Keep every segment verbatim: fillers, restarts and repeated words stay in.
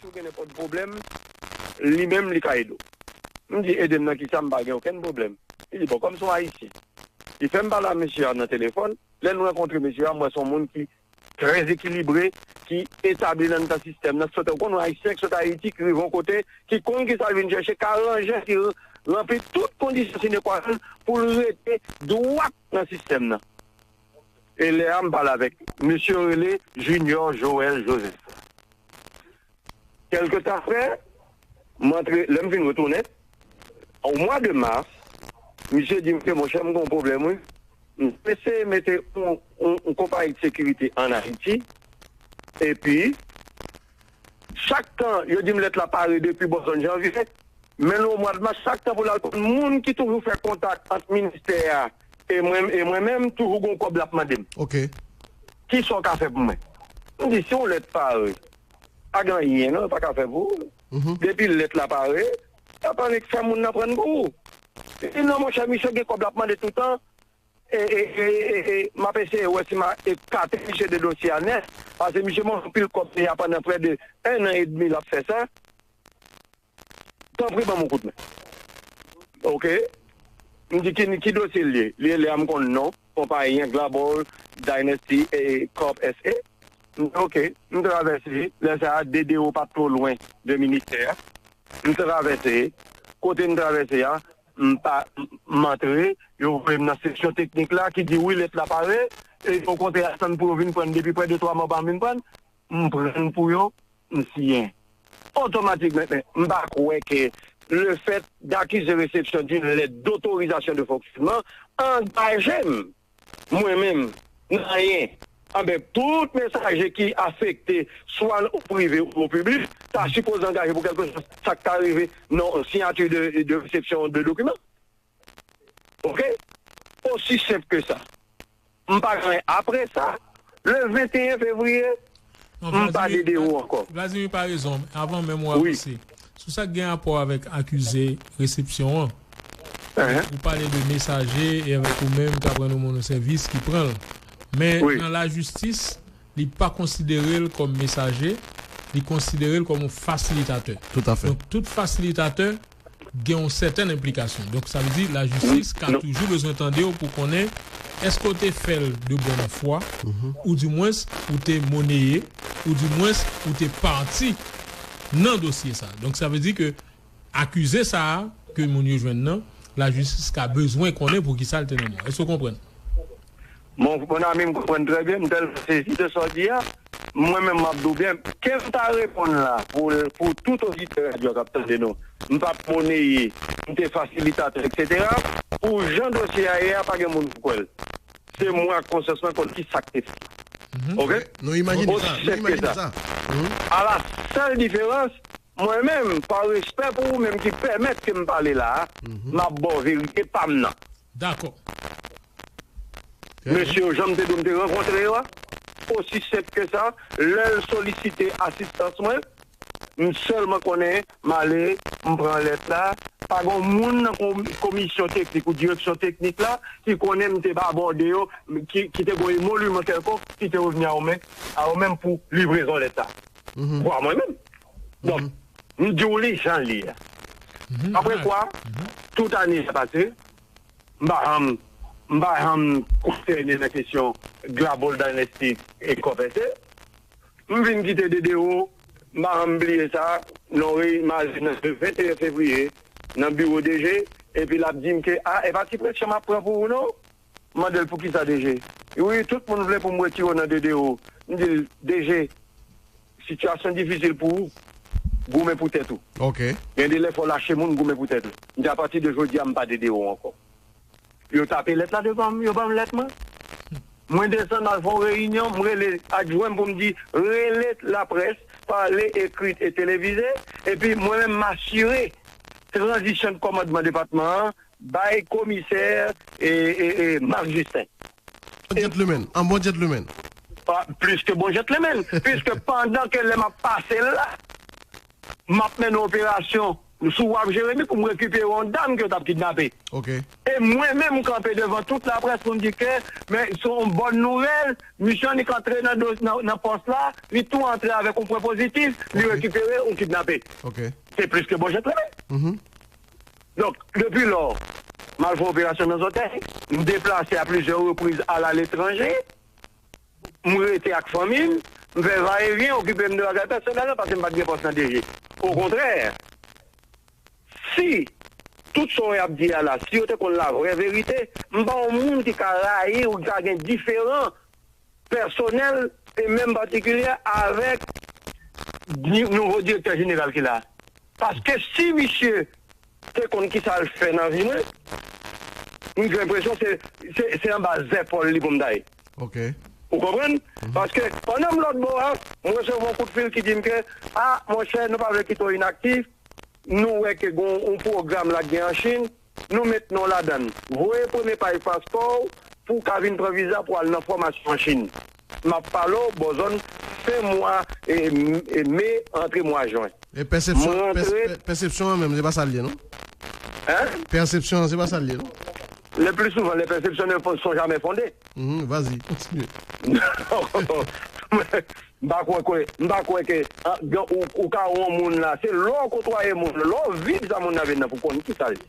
Si w gen nenpòt pwoblèm, li menm li ka ede w. M di, ede m nan kisa? M pa gen okenn pwoblèm. Li di, bon, kòm se yon Ayisyen. Li fè m pale a mesye a nan telefòn. Lè n rankontre mesye a, m wè se yon moun ki trè ekilibre, ki etabli nan mitan sistèm nan, ki sot, ou konn, yon Ayisyen ki sot Ayiti, ki rive yon kote, ki konn kisa l vin chèche, ka ranje, ki ranpli tout kondisyon sine qua non pou l rete dwat nan sistèm nan. E lè a, m pale avèk mesye yo rele Junior Joël Joseph. Kèlke tan apre, m antre, lè m vin retounen, o mwa de mas, misye di m ke, monchè, m gen yon pwoblèm, wi. M eseye mete yon, yon, yon konpayi de sekirite ann Ayiti, epi, chak tan, yo di m lèt la pare depi bò zòn Janvye, men nou o mwa de mas, chak tan pou l al pran moun ki toujou fè kontak ant ministè a e mwen, e mwen menm, toujou gen yon kòb l ap mande m. Ok. Kisa w ka fè pou mwen? M di, si yon lèt pare, pa gen anyen non, yo pa ka fè pou ou. Depi lèt la pare, y ap annik fè moun nan pran pou ou. Li di, non, monchè, misye gen kòb l ap mande toutan. E, e, e, e, e, m ap eseye wè si m a ekate misye de dosye a nèt. Paske misye mande anpil kòb deja pandan prè de en an edmi l ap fè sa. Tanpri, ban m yon kout men. Ok. M di, ki, ki dosye l ye? Li rele a, m konn non konpayi an, Global Dynasty e Corp S A. M di, ok. M travèse. Lè sa a, D D O pa t twò lwen de ministè a. M travèse. Kote m travèse a, m pa, m antre, yo voye m nan seksyon teknik la ki di wi, lèt la pare. E okontrè, a tann pou yo vin pran depi prè de twa mwa, yo pa vin pran. M pran pou yo, m siyen. Otomatikman, m pa kwè ke le fait d'accuser réception d'une lettre d'autorisation de fonctionnement angaje m, mwen menm, nan anyen. Anben, tout mesaje ki afekte, swa o prive ou o piblik, ta sipoze angaje pou kèlkeswa sa k ta rive nan siyati de, de resepsyon de dokiman. Ok? Osi senp ke sa. M pa gen anyen apre sa, le venteyen fevriye, m pa D D O ankò. Vladimir pa rezon, avan menm ou avanse. Sou sa k gen rapò avèk akize resepsyon an, ou pale de mesaje e avèk ou menm k ap rann yon moun yon sèvis ki pran l. Men nan lajistis, li pa konsidere l kòm mesaje, li konsidere l kòm yon fasilitatè. Toutafè. Donk, tout fasilitatè gen yon sètèn enplikasyon. Donk, sa vle di lajistis ka toujou bezwen tande w pou konnen èske w te fè l de bòn fwa, ou dimwens ou te moneye, ou dimwens ou te pati nan dosye sa. Donk, sa vle di ke akize sa a ke moun yo jwenn nan, lajistis ka bezwen konnen poukisa l te nan men w. Èske w konprann? Mon, mon ami, m konprann trè byen, m tèlman sezi de sa w di a. Mwen menm, m ap di w byen, ke m ta reponn la pou, pou tout oditè radyo a k ap tande nou, m pa t moneye, m te fasilitatè, etsetera. Pou jan dosye a ye a, pa gen moun pou kwè l. Se mwen ak konsyans mwen konn ki sa k te fèt. Ok? Nou imajine sa, nou imajine sa. A la sèl diferans, mwen menm, pa respè pou ou menm ki pèmèt ke m pale la a, m ap ba w verite pa m nan. Dakò. Mesye yo, jan m te di w m te rankontre yo a, osi senp ke sa, lè l solisite asistans mwen, m sèlman konnen m ale, m pran lèt la, pa gen yon moun nan komisyon teknik ou direksyon teknik la ki konnen m te abòde yo, ki, ki te gen yon emoliman kèlkonk ki te revni a yo menm, a yo menm pou livrezon lèt la. Vwa mwen menm. Donk, m di w li jan l ye a. Apre kwa, tout ane a pase, m pa janm, m pa janm konsène nan kesyon Global Dynasty e Corp S A. M vin kite D D O, m pa janm bliye sa, nan yon reyinyon m ale nan le venteyen fevriye, nan biwo D G, epi l ap di m ke, a, e pa ti presyon m ap pran pou ou non. M mande l poukisa D G. Wi, tout moun vle pou m retire w nan D D O. M di l, D G, sitiyasyon difisil pou ou, goumen pou tèt ou. Ok. Gen de lè fò w lache moun, goumen pou tèt ou. M di, apati de jodi a, m pa D D O ankò. Yo tape lèt la devan m, yo ban m lèt mwen. Mwen desann al fè yon reyinyon, m rele adjwen m pou m di, rele laprès, pale ekri e televize, epi mwen menm m asire tranzisyon kòmandman depatman an, bay komisè e, e, e Marc Justin. Bon gentleman, an bon gentleman. Plis ke bon gentleman, piske pandan ke lè m ap pase l la, m ap mennen operasyon si w ap Jeremi, pou m rekipere yon dam ke yo t ap kidnape. Ok. E mwen menm, m kanpe devan tout laprès pou m di ke, men se yon bòn nouvèl, misye annik antre nan, do- nan, nan pòs la, li tou antre avèk yon pwen pozitif, li Ok. rekipere yon kidnape. Ok. Se plis ke bon jan tremen. Mhm. Donk, depi lò, m al fè operasyon nan zòtèy, m deplase a plizyè repriz al aletranje, m rete ak fanmi m, m fè vayevyen, okipe m de bagay pèsonèl mwen, paske m pa t gen pòs nan D G. Okontrè, si tout sa w ap di a la, si yo te konn lavrè verite, m pa yon moun ki ka rayi ou ki ka gen diferan pèsonèl e menm patikilye avèk di- nouvo direktè jeneral ki la. Paske si misye te konn kisa l fè nan vi mwen, m gen enpresyon se, se, se anba zèpòl li pou m ta ye. Ok. Ou konprann? Paske pandan m lòt bò a, m resevwa yon kout fil ki di m ke, a, monchè, nou pa vle kite w inaktif, nou wè ke gen yon pwogram la gen an Chin, nou met non ladan l. Voye premye paj paspò w pou w ka vin pran viza pou al nan fòmasyon an Chin. M ap pale w bò zòn fen mwa e, e me, antre mwa jen. E pèsepsyon, Mwen rantre- pèsepsyon an menm, se pa sa l ye, non? Hein? Pèsepsyon an, se pa sa l ye, non? Le plus souvent, les perceptions ne sont jamais fondées. Mhm, vas-y, continue. M pa kwè ke, m pa kwè ke, ah, gen- ou, ou ka wè yon moun la, se lè w kotwaye moun, lè w viv sa moun nan vin nan pou konn ki sa l ye.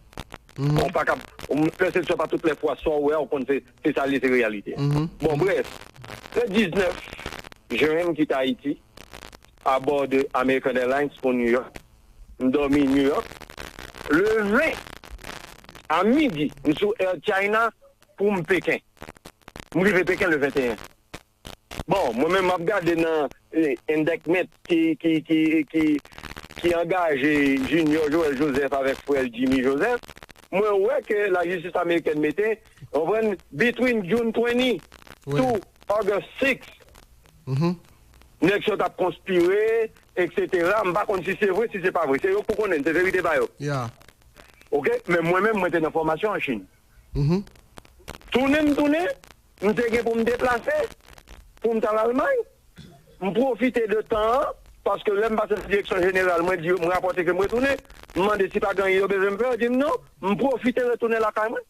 Mhm. Ou pa ka, ou, pèsepsyon pa tout lè fwa, sa w wè a, ou konn se, se sa l ye, se reyalite. Mhm. Bon, bref, le diznèf jen, m kite Ayiti, abò de American Airlines pou New York. M dòmi New York. Le ven, a midi, m sou Air China pou m Peken. M rive Peken le venteyen. Bon, mwen menm, m ap gade nan eh, indictment ki, ki, ki, ki, ki angaje Junior Joel Joseph avèk frè l Jimmy Joseph. Mwen wè ke lajistis amerikèn mete, w konprann, between June twenty Wi. to August six, Mhm. nèg sa yo t ap konspire, et cetera. M pa konn si se vre, si se pa vre. Se yo k pou konnen, se verite pa yo. Yeah. Ok? Men mwen menm, mwen te nan fòmasyon an Chin. Mhm. Tounen m tounen, m te gen pou m deplase, pou m t al Almay. M pwofite de tan an, paske lè m pase nan direksyon jeneral, mwen di yo, m rapòte ke m retounen. M mande si pa gen anyen yo bezwen m fè, yo di m non. M pwofite retounen lakay mwen.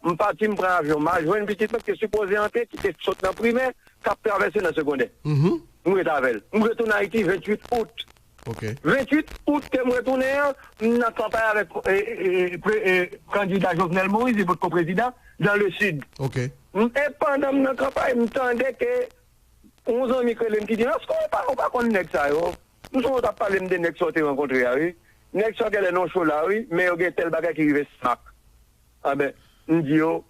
M pati, m pran avyon, m al jwenn pitit mwen ki te sipoze antre, ki te sot nan primè, k ap travèse nan segondè. Mhm. M ret avè l. M retounen Ayiti venntuit out. Ok. Venntuit out ke m retounen an, m nan kanpay avèk eh, eh, pre- eh, kandida Jovenel Moïse, li potko prezidan, dans le sud. Ok. M- E pandan m nan kanpay, m tande ke yon zanmi k rele m ki di, èske ou pa, ou pa konn nèg sa yo? M sonje w t ap pale m de nèg sa w te rankontre a, wi. Nèg sa yo genlè nan cho la, wi, men yo gen tèl bagay ki rive smak. Anben, m di yo,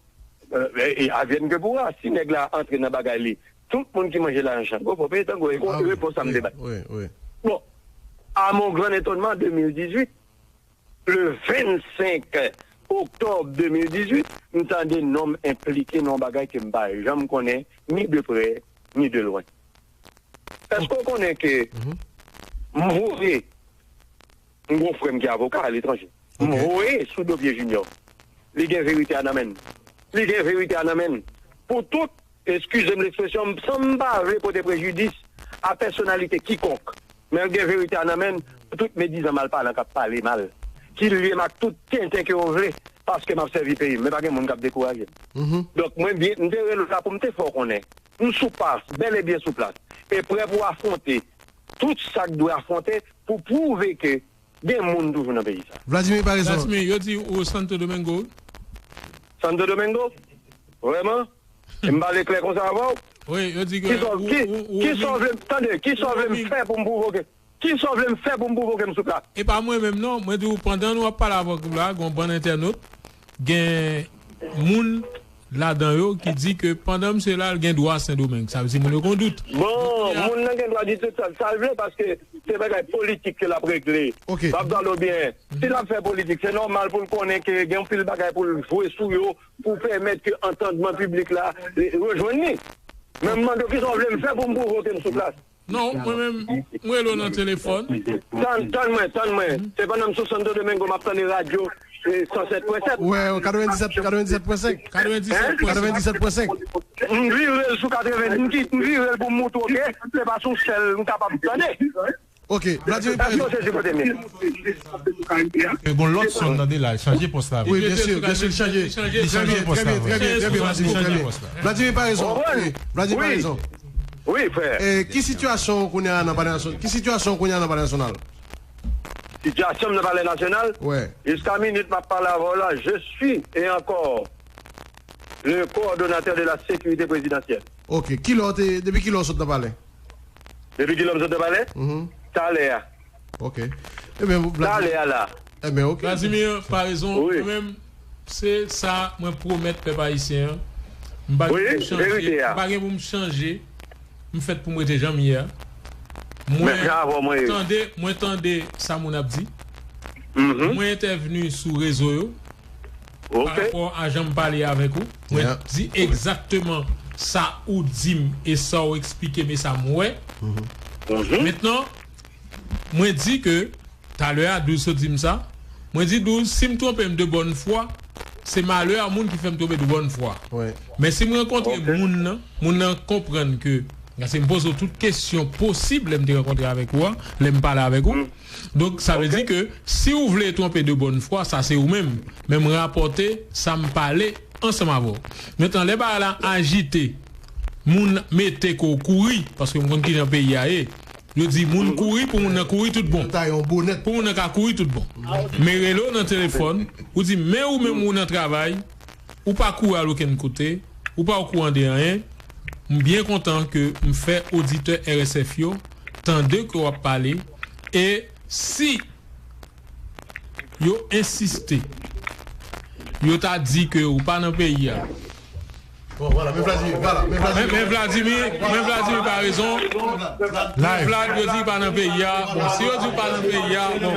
eh, eh, advienne que pourra, si nèg la antre nan bagay li, tout moun ki manje lajan Chango, pwopriyetè Chango, e kon repons sa m te bay. Wi, wi. Bon, à mon grand étonnement, de mil dizuit, le vennsenk oktòb de mil dizuit, m tande non m enplike nan yon bagay ke m pa janm konnen, ni de prè, ni de lwen. Èske w konnen ke m voye, m gon frè m ki avoka aletranje, m Ok. voye sou do pye Junior. Li gen verite a nan men l. Li gen verite a nan men l. Pou tout, eskize m lekspresyon, m- san m pa vle pote prejidis a pèsonalite kikonk, men l gen verite a nan men l pou tout medizan malpalan k ap pale mal, ki lye m ak tout tenten ke yo vle, paske m ap sèvi peyi m, men pa gen moun k ap dekouraje m. Mhm. Donk, mwen byen, m te rele w la pou m te fè w konnen. M sou plas, bèl e byen sou plas. E prè pou afwonte tout sa k dwe afwonte pou pwouve ke gen moun toujou nan peyi sa. Vladimir Paraison. Vladimir, yo di ou Santo Domingo. Santo Domingo? Vrèman? E m pale klè konsa avè w? Wi, yo di ke Kisa ou, ki, ou, ou, kisa w vle m, tande, kisa w vle m fè pou m pwouve ke, kisa w vle m fè pou m pwouve ke m sou plas? E pa mwen menm non, mwen di w pandan nou ap pale avèk ou la, gon bann entènot, gen moun ladan yo ki di ke pandan misye la, l gen dwa Sendomeng. Sa vle di moun yo gon dout. Bon, moun nan gen dwa di tout sa, sa l vle, paske se bagay politik ke l ap regle. Ok. M ap pale w byen. Si l ap fè politik, se nòmal pou l konnen ke gen anpil bagay pou l jwe sou yo, pou pèmèt ke antandman piblik la eh, rejwenn li. Men m mande w kisa w vle m fè pou m pwouve ke m sou plas. Non, mwen menm, mwen rele w nan telefòn. Tann, tann mwen, tann mwen. Se pandan m sou Santo Domingo, m ap tande radyo eh, san sèt pwen sèt. Wè, katrevenndisèt, katrevenndisèt pwen senk. Katrevenndisèt pwen senk. Katrevenndisèt pwen senk. M vire l sou katreven, m kit, m vire l pou m moutre w ke se pa sou sèl m kapab tande. Ok, Vladimir Paraison. Gen yon lòt son nan de la, chanje pòs la. Wi, byen si, byen si, li chanje. Li chanje pòs la. Li chanje pòs la. Vladimir Paraison. Vladimir Paraison. Wi, frè. Ki sitiyasyon ou kounye a nan Palè Nasyonal? Ki sitiyasyon ou kounye a nan Palè Nasyonal? Sitiyasyon m nan Palè Nasyonal? Wi. Jiska minit m ap pale avè w la, je suis et encore le coordonnateur de la sécurité présidentielle. Ok. Kilè w te, depi kilè w sot nan palè? Depi kilè m sot nan palè? Talè a. Ok. Ebyen, Talè a la. Ebyen, ok. Vladimir Paraison, mwen menm, se sa mwen pwomèt pèp ayisyen an. M pa gen pou m chanje. M pa gen pou m chanje. M fèt pou m rete jan m ye a. Mwen tande, mwen tande sa moun ap di. Mwen entèvni sou rezo yo. Pa rapò a jan m pale avèk ou, mwen di egzakteman sa ou di m e sa w eksplike m e sa m wè. Mentnan, mwen di ke talè a Douz sot di m sa, mwen di Douz, si m twonpe m de bòn fwa, se malè a moun ki fè m twonpe de bòn fwa. Men si m rankontre moun nan, moun nan konprann ke, paske m poze w tout kesyon posib lè m te rankontre avèk ou a, lè m pale avèk ou. Donk, sa vle di ke si ou vle twonpe de bòn fwa, sa se ou menm. Men m rapòte sa m pale ansanm avè w. Mentnan, lè bagay la ajite, moun mete kò w kouri, paske m konn kijan peyi a ye. Yo di moun kouri pou moun nan kouri tout bon. Pou moun nan ka kouri tout bon. Men rele w nan telefòn, ou di men ou menm ou nan travay, ou pa kouri al okenn kote, ou pa okouran de anyen. M byen kontan ke m fè oditè R S F yo tande ke w ap pale. E si yo ensiste, yo ta di ke ou pa nan peyi a. Bon, vwala, men Vladimir, vwala, men Vladimir. Men Vladimir, men Vladimir Paraison. Men Vlad, yo di pa nan peyi a. Bon, si yo di pa nan peyi a, bon.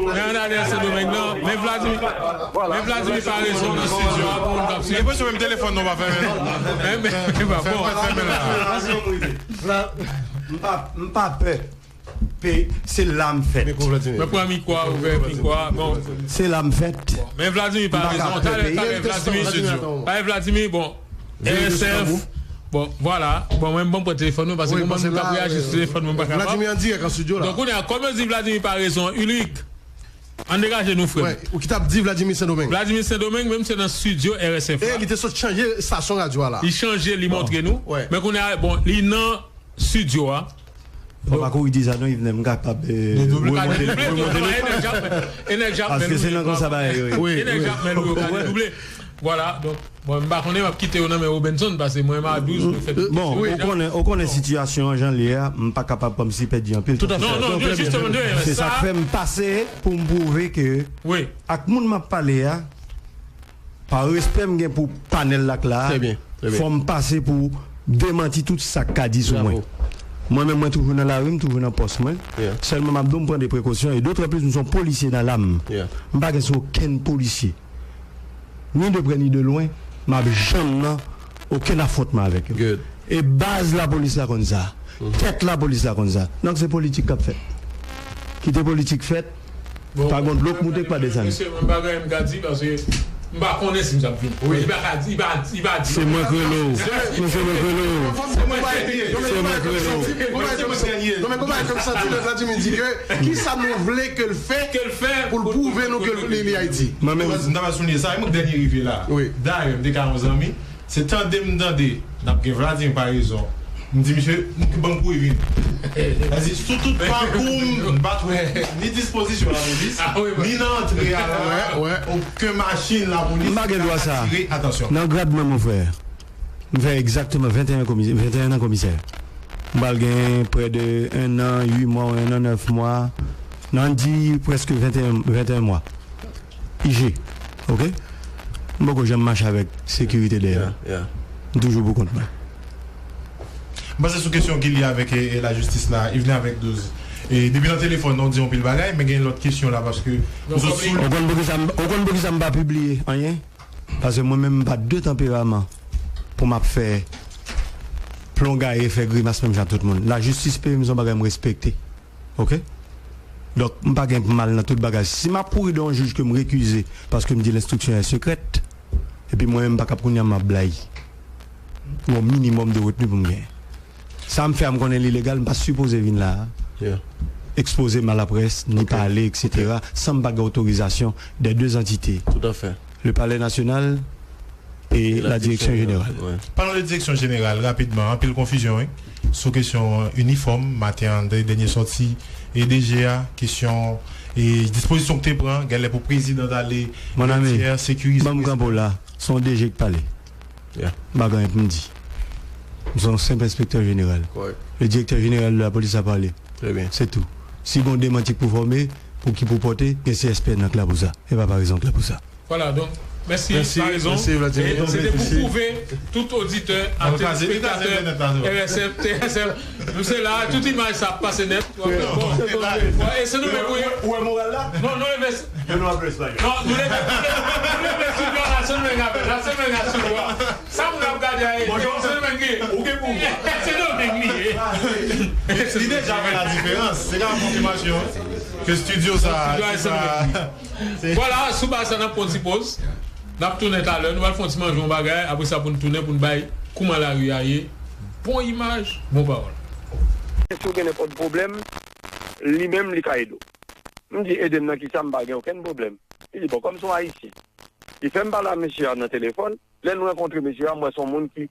Men ann ale nan Sendomeng nan. Men Vladimir, men Vladimir Paraison nan estidyo a pou moun k ap swiv. Depi sou menm telefòn nou pa fèmen non. Men, men, men pa bon. M pa, m pa pè. Pe, se la m fèt. Mwen pran mikwo a, ouvè mikwo a. Bon. Se la m fèt. Men Vladimir pa rezon. Talè, talè, Vladimir. Talè, Vladimir, bon. R S F. Bon, vwala. Bon, mwen, mwen pran telefòn mwen, paske mwen menm, m t ap reyaji sou telefòn mwen, m pa kapab. Vladimir an dirèk an estidyo la. Donk, kounye a, kòm yo di Vladimir pa rezon, Ulric, ann degaje nou, frè m. Ou ki t ap di Vladimir Sendomeng. Vladimir Sendomeng, menm se nan estidyo R S F la. E li te sot chanje estasyon radyo a la. Li chanje, li montre nou. Men kounye a, bon, li nan estidyo a. Fò pa kouri di sa non, Yvenè, m kapab remonte letan. Paske se nan konsa bagay yo ye. Vwala, donk, bon, m pa konnen, m ap kite yo nan men Robenson, paske mwen menm a Douz, mwen fèt. Bon, ou konnen, ou konnen sitiyasyon an jan l ye a, m pa kapab kòmsi pèdi anpil tan. Non, non, non, jisteman, se sa k fè m pase pou m pwouve ke ak moun m ap pale a, pa respè m gen pou panèl la k la a, fò m pase pou demanti tout sa k ka di sou mwen. Mwen menm, mwen toujou nan lari, m toujou nan pòs mwen. Sèlman m ap di w, m pran de prekosyon, e dotòplis m se yon polisye nan lam. M pa gen sou okenn polisye, ni de prè ni de lwen, m ap janm nan okenn afwontman avèk yo. E baz lapolis la konn sa. Tèt lapolis la konn sa. Donk, se politik k ap fèt. Kite politik fèt. Pa gon dlo k moute k pa desann. Mesye, mwen pa gen anyen m ka di, paske m pa konnen si m t ap vini. Li pa ka di, li pa, li pa di. Se mwen k rele w. Non, se mwen k rele w. Se mwen k rele w. Non, men konpare kòm sa, ti lè Vladimir di ke kisa nou vle ke l fè pou l pwouve nou ke li, li Ayiti. Mwen menm. M ta pral souliye sa, e mwen k dènye rive la. Dayè, m te ka yon zanmi. Se tande m tande n ap gen Vladimir Paraison. M di misye, ban m kouri vini. Sa di, sou tout pakou m, m pa t wè ni dispozisyon lapolis, ni nan antre a la, okenn machin lapolis ki ka atire atansyon. Nan grad mwen, mon frè, m fè egzakteman venteyen komisè, venteyen an komisè. M pral gen prè de en an, uit mwa, en an, nèf mwa. Nan di prèske venteyen, venteyen mwa. I G, oke? M poko janm mache avèk sekirite dèyè m. M toujou pou kont mwen. M panse sou kesyon ki lye avèk e, e, lajistis la, Yvenè avèk Douz. E depi nan telefòn nan, w di anpil bagay, men gen lòt kesyon la, paske ou sot sou. Ou konn poukisa m, ou konn poukisa m pa pibliye anyen? Paske mwen menm, m pa de tanperaman pou m ap fè plongaye, fè grimas menm jan ak tout moun. Lajistis peyi m se yon bagay m respekte. Oke? Donk, m pa gen pou m al nan tout bagay. Si m ap kouri de yon jij ke m rekize paske m di l'instruction est secrète, epi mwen menm m pa kab kounye a m ap blayi. Yon minimòm de retni pou m genyen. Sa m fè a m konnen li legal, m pa sipoze vin la a. ekspoze m a laprès, ni pale, et cetera, san m pa gen otorizasyon des deux entités, Tout à fait. le Palais National et Et la la Direction direction Générale. Ouais. Palan de direksyon jeneral, rapidman, anpil konfizyon, wi. Sou kesyon inifòm, maten an, dènye sòti e DG a, kesyon e dispozisyon ke te pran, genlè pou prezidan t ale, Mon ami, militè, sekirize. Ban m kanpe w la, se yon DG ki pale. Yeah. M pa gen anyen pou m di. M se yon senp enspektè jeneral. Correct. Le directeur général de la police a parlé. Très bien. Se tou. Si gen yon demanti k pou fòme, pou ki pou pote, gen CSPN k la pou sa. E pa parezon k la pou sa. Vwala, donk, mèsi, Mèsi, pa rezon. mèsi, Vladimir. E se te pou Mèsi. Pwouve tout oditè ak Al kraze, li kraze telespektatè entènèt la, tou. RSFT, RSF. Nou se la, tout imaj sa ap pase nèt. Bon, e se nou menm, wi. Ou wè moral la? Non, nou leve. Yo nou apre espanyòl. Non, nou leve, nou leve, nou leve sou dwa la, se nou menm avè, la, se nou menm sou dwa. Sa moun ap gade a, e, se nou menm ki ye. Ou gen pou. Se nou menm ki ye. Li deja fè la diferans. Se ka konfimasyon ke studio sa. Studio a, se nou menm ki ye. Vwala, sou baz sa n ap pran ti poz. N ap tounen talè, nou pral fè yon ti manje yon bagay, apre sa pou n tounen pou n bay kouman lari a ye. Bon imaj, bon pawòl. Si w gen nenpòt pwoblèm, li menm li ka ede w. M di, ede m nan kisa? M pa gen okenn pwoblèm. Li di, bon, kòm se yon Ayisyen, li fè m pale a mesye a nan telefòn. Lè n rankontre mesye a, m wè se yon moun ki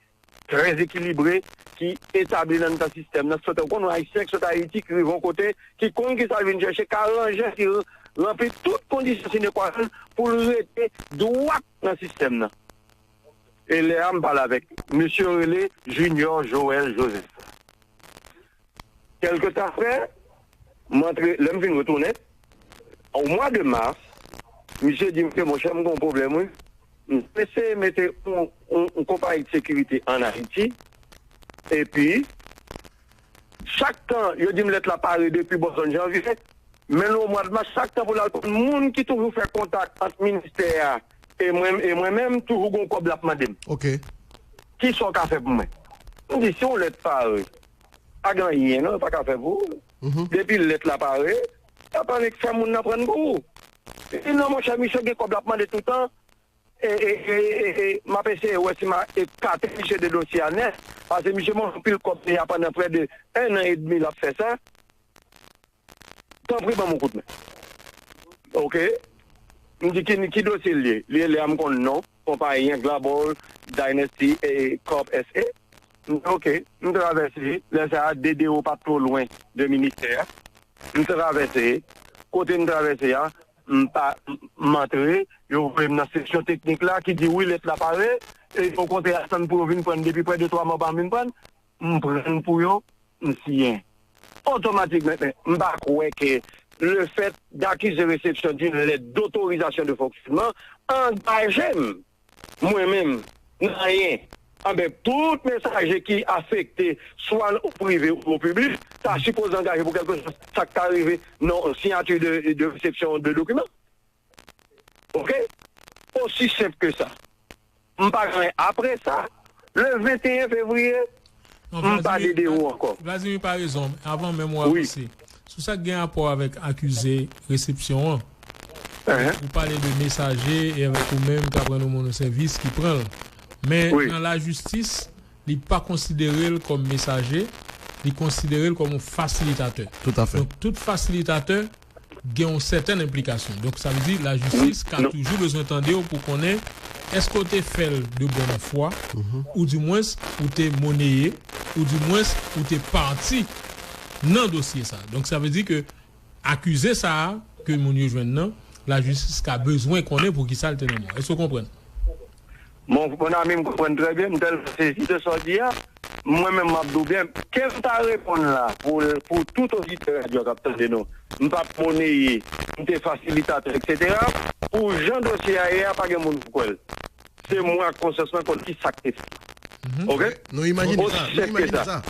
trè ekilibre, ki etabli nan mitan sistèm nan. Sòt, ou konn yon Ayisyen ki sot Ayiti, ki rive yon kote, ki konn kisa l vin chèche, ka ranje, ki ranpli tout kondisyon sine qua non pou l rete dwat nan sistèm nan. E lè a, m pale avèk mesye yo rele Junior Joël Joseph. Kèlke tan aprè, m antre, lè m vin retounen, o mwa de mas, misye di m ke, monchè, m gen yon pwoblèm, wi. M eseye mete yon, yon, yon konpayi de sekirite ann Ayiti, epi, chak tan, yo di m lèt la pare depi bò zòn Janvye, men nou o mwa de mas, chak tan pou l al konn moun ki toujou fè kontak ant ministè a e mwen, e mwen menm, toujou gen yon kòb l ap mande m. Ok. Kisa w ka fè pou mwen? M di, si yon lèt pare, pa gen anyen non, yo pa ka fè pou ou. Depi lèt la pare, y ap annik fè moun nan prann pou ou. Li di, non, monchè, misye gen kòb l ap mande toutan. E, e, e, e, e, m ap eseye wè si m a ekate misye de dosye a nèt. Paske misye mande anpil kòb deja pandan prè de en an edmi l ap fè sa. Tanpri, ban m yon kout men. Ok. M di, ki, ki dosye l ye? Li rele a, m konn non konpayi an, Global Dynasty e Corp S A. M di, ok. M travèse. Lè sa a, D D O pa t twò lwen de ministè a. M travèse. Kote m travèse a, m pa, m antre, yo voye m nan seksyon teknik la ki di, wi, lèt la pare, e yo kontre a tann pou yo vin pran depi prè de twa mwa pa vin pran, m pran pou yo, m siyen. Otomatikman, m pa kwè ke le fait d'accuser réception d'une lettre d'autorisation de fonctionnement angaje m, mwen menm, nan anyen. Anben, tout mesaje ki afekte, swa o prive ou o piblik, ta sipoze angaje pou kèlkeswa sa k ta rive nan siyati de, de resepsyon de dokiman. Ok? Osi senp ke sa. M pa gen anyen. Apre sa, le venteyen fevriye, m pa D D O ankò. Vladimir pa rezon, avan menm w avanse. Sou sa k gen rapò avèk akize resepsyon an, ou pale de mesaje e avèk ou menm k ap rann yon moun yon sèvis ki pran l. Men nan lajistis, li pa konsidere l kòm mesaje, li konsidere l kòm yon fasilitatè. Toutafè. Donk, tout fasilitatè gen yon sètèn enplikasyon. Donk, sa vle di lajistis ka toujou bezwen tande w pou konnen èske w te fè l de bòn fwa, oudimwens ou te moneye, oudimwens ou te pati nan dosye sa. Donk, sa vle di ke akize sa a ke moun yo jwenn nan, lajistis ka bezwen konnen poukisa l te nan mò. Èske w konprann? Mon, mon ami, m konprann trè byen, m tèlman sezi de sa w di a. Mwen menm, m ap di w byen, ke m ta reponn la pou, pou tout oditè radyo k ap tande nou, m p ap moneye, m te fasilitatè, etsetera. Pou jan dosye a ye a, pa gen moun pou kwè l. Se mwen ak konsyans mwen konn ki sa k te fèt. Ok? Nou imajine sa. Osi senp ke sa.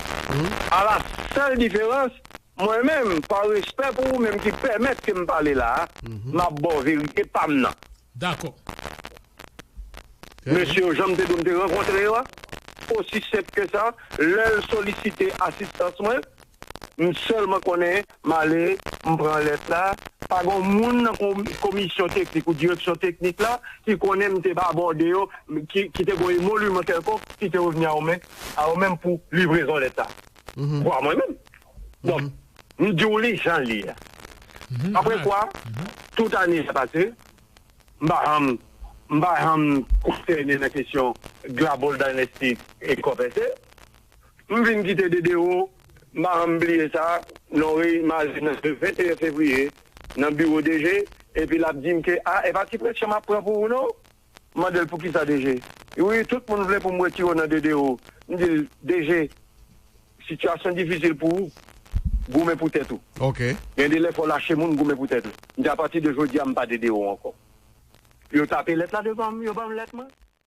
A la sèl diferans, mwen menm, pa respè pou ou menm ki pèmèt ke m pale la a, m ap ba w verite pa m nan. Dakò. Mesye yo, jan m te di w m te rankontre yo a, osi senp ke sa, lè l solisite asistans mwen, m sèlman konnen m ale, m pran lèt la, pa gen yon moun nan komisyon teknik ou direksyon teknik la ki konnen m te abòde yo, ki, ki te gen yon emoliman kèlkonk ki te revni a yo menm, a yo menm pou livrezon lèt la. Vwa mwen menm. Donk, M di w li jan l ye a. Apre kwa, tout ane a pase, m pa janm, m pa janm konsène nan kesyon Glabol Dynasty e Kòpèse. M vin kite D D O, m pa janm bliye sa, nan reyinyon nan venteyen fevriye, nan biwo D G, epi l ap di m ke, a, e pa ti presyon m ap pran pou ou non. M mande l poukisa D G. Wi, tout moun vle pou m retire w nan D D O. M di l, D G, sitiyasyon difisil pou ou, goumen pou tèt ou. Ok. Gen de lè fò w lache moun, goumen pou tèt ou. M di apati de jodi a, m pa D D O ankò. Yo tape lèt la devan m, yo ban m lèt mwen.